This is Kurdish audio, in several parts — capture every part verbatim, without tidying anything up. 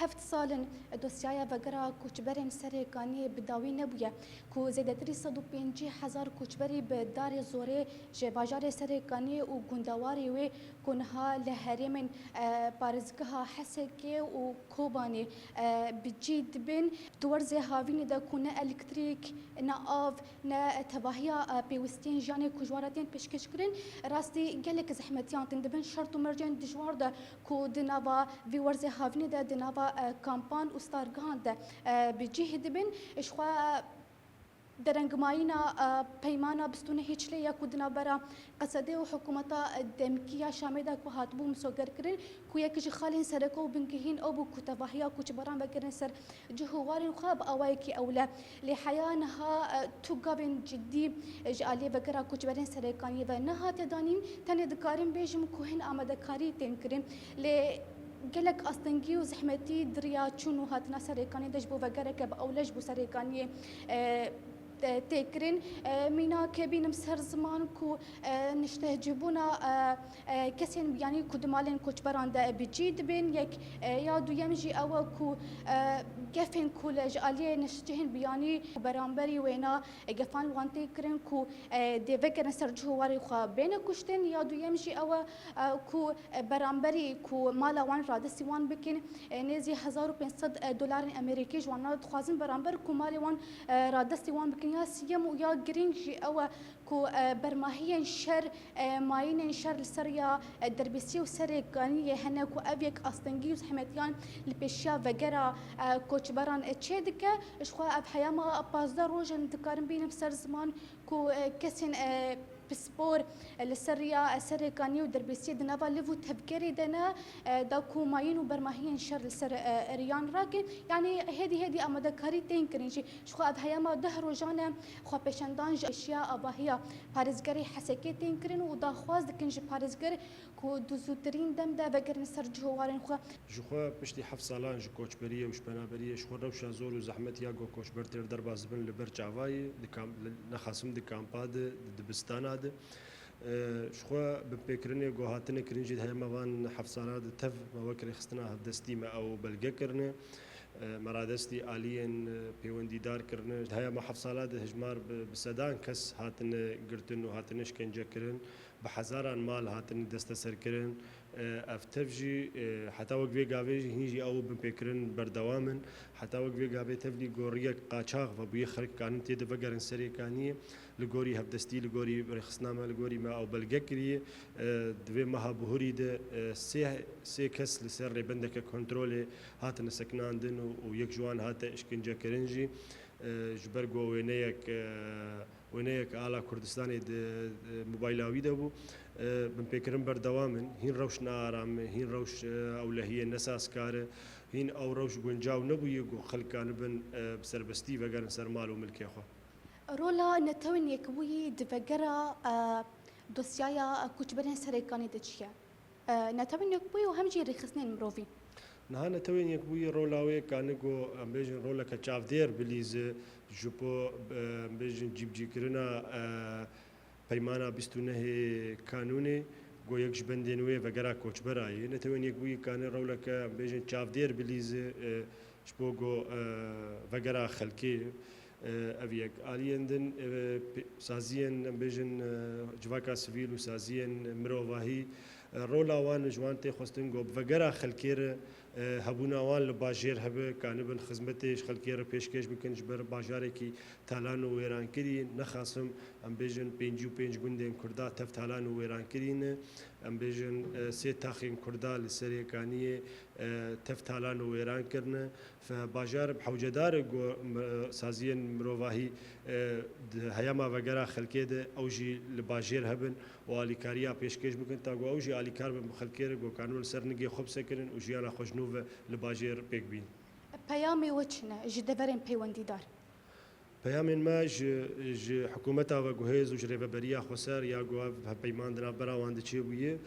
Heft sal in dosyaya vegera koçberên Serêkaniyê bi dawî nebûye, ku zêdetirî sed û pêncî hezar koçberî bi darê zorê ji bajarê Serêkaniyê û gundewarê wê ku niha li herêmên, e, parêzgeha Hesekê û Kobanê, e, bi cî dibin. Di werzê havînê de ku ne elektrîk, ne av, ne tevahiya, e, pêwistiyên jiyanê ku ji wan re tên pêşkêşkirin, rastî gelek zehmetiyan tên dibin. Şert û mercên dijwar de ku di nava vî werzê havînê de, di nava, e, kampan û stargihan de, e, bi cih dibin. Ji xwe, e, derengmayîna, e, peymana bîst û nehê Çilê ya ku di navbera Qesedê û hikûmeta, e, demkî ya Şamê de ku hatibû misogerkirin, ku yek ji xalên sereke û bingehîn ew bû ku tevahiya koçberan vegerin ser cih û warên xwe bi awayekî ewle. Lê heya niha, e, tu gavên cidî, e, ji aliyê vegera koçberên Serêkaniyê ve nehatiye danîn. Tenê dikarim bêjim ku hin amadekarî tên kirin. Lê gelek astengî û zehmetî di riya çûn û hatina Serêkaniyê de ji bo vegereke bi ewle ji bo Serêkaniyê, e, e, tê kirin. E, mînakê bînim ser ziman ku, e, niştecihbûna, e, e, kesên biyanî ku di malên koçberan de bi cî dibin, yek, e, ya duyem jî ew e ku, e, gefên ku li ji aliyê niştecihên biyanî beramberî wêna, e, gefan wan tê kirin ku, e, dê vegerin ser cih û warê xwe bêne kuştin, ya duyem jî ew e, e, ku, e, beramberî ku mala wan radestî wan bikin, e, nêzî hezar û pênc sed dolarên Amerîkî ji wan re dixwazin beramber ku malê wan, e, radestî wan bikin. Ya siyem û ya girîng jî ew e ku, e, bermahiyên şer, e, mayînên şer li ser ya, e, derbêsiyê û Serêkaniyê hene ku ev yek astengî û zehmetiyan li pêşiya vegera, e, koçberan, e, çêdike. Ji xwe ev heyama pazdeh roj in, dikarin bînim ser ziman ku, e, kesên, e, pispor, e, li ser riya, e, Serêkaniyê û derbêsiyê di nava liv û tevgerê de ne, e, da ku mayîn û bermahiyên şer li ser, e, riyan rakin. Yanî hêdî hêdî amadekarî tên kirin jî. Ji xwe ev heyama deh rojan e xwepêşandan ji eşiya avahiya parêzgerê Hesekê tên kirin û daxwaz dikin ji parêzger ku di zûtirîn dem de vegerin ser cih û warên xwe. Ji xwe piştî heft salan ji koçberiyê û ji penaberiyê ji xwe rewşa zor û zehmet ya ku koçber têr derbas dibin li ber çavayê, di kam-, li, nexasim di kampa de, di dibistana de. E, ji xwe binpêkirinê ku hatine kirin jî di heyama van heft sala de tev me wek rêxistina hevdestî me ew belge kirine. E, me radestî aliyên, e, pêwendîdar kirine. Di heyama heft sala de hejmar bi, bi sedan kes hatine girtin û hatine şkence kirin. Bi hezaran mal hatin desteserkirin. E, ev tev jî, e, heta wek vê gavê jî hîn jî ew binpêkirin berdewam in. Heta wek vê gavê tevlî goriyek qaçax vebûye, xelk kanin tê de vegerin Serêkaniyê. Li gorî hevdestî, li gorî rêxistina me, li gorî me ew belge kiriye. E, di vê meha bihurî de, e, sê, sê kes li ser rêbendeke kontrolê hatine sekinandin û, û yek ji wan hate işkencekirin jî. E, ji ber ku wêneyek, e, wêneyek ala Kurdistanê di, di mobayla wî de bû. E, binpêkirin berdewam in. Hîn rewş nearam e, hîn rewş, e, ewlehiyê nesazkar e, hîn ew rewş guncaw nebûye ku xelk kanibin, e, bi serbestî vegerin ser mal û milkê xwe. Rola Netewên Yekbûyî di vegera, e, dosyaya koçberên Serêkanî de çi ye? E, Netewên Yekbûyî û hem jî rêxistinên mirovî. Niha Netewên Yekbûyî rola wê kane ku, em bêjin, roleke çavdêr bilîze ji bo, e, em bêjin, cîbicîkirina, e, peymana bîst û nehê kanûnê, ku yek ji bendên wê vegera koçbera ye. Netewên Yekbûyî kane roleke, em bêjin, çavdêr bilîze, e, ji bo ku, e, vegera xelkê, e, ev yek. Aliyên din, e, pe-, saziyên, em bêjin, e, civaka sivîl û saziyên mirovahî, e, rola wan ji wan tê xwestin ku bi vegera xelkê re, e, hebûna wan li bajêr hebe, kanibin xizmetê ji xelkê re pêşkêş bikin, ji ber bajarekî talan û wêrankirî, nexasim em bêjin pêncî û pênc gundên Kurda tev talan û wêrankirî ne. Em bêjin, e, sê taxên Kurda li Serêkaniyê, e, tev talan û wêran kirine. Fe bajar bi hewcedar e ku, m-, saziyên mirovahî, e, di heyama vegera xelkê de ew jî li bajêr hebin û alîkariya pêşkêş bikin, ta ku ew jî alîkar bin bi xelkê re ku kanin li ser nigê xwe bisekirin û jiyana xwe ji nû ve li bajêr pêk bînin. Peyamê we çi ne ji deverên peywendîdar? Peyamên me ji, ji hikûmeta veguhêz û ji Rêveberiya Xweser ya ku ev hevpeyman di navbera wan de çêbûye,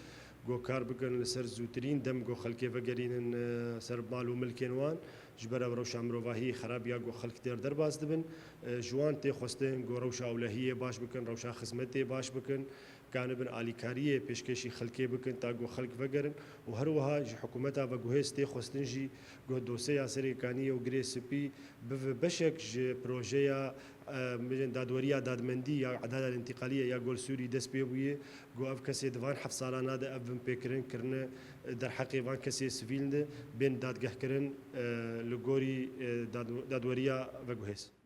ku kar bikin li ser zûtirîn dem ku xelkê vegerînin, e, ser mal û milkên wan, ji ber ev rewşa mirovahî xerab ya ku xelk têr derbas dibin. E, ji wan tê xwestin ku rewşa ewlehiyê baş bikin, rewşa xizmetê baş bikin. Kanibin alîkariyê pêşkêşî xelkê bikin ta ku xelk vegerin û her wiha ji hikûmeta veguhêz tê xwestin jî ku dosyeya Serê Kaniyê û Girê Spî bive beşek ji projeya, e, dadweriya dadmendî ya edala întîqaliyê ya Gol Sûrî dest pê bûye, ku ev kesê di van heft salana de ev binpêkirin kirine derheqê van kesê sivîl de bên dadgehkirin, e, li gorî, e, dad-, dadweriya veguhêz.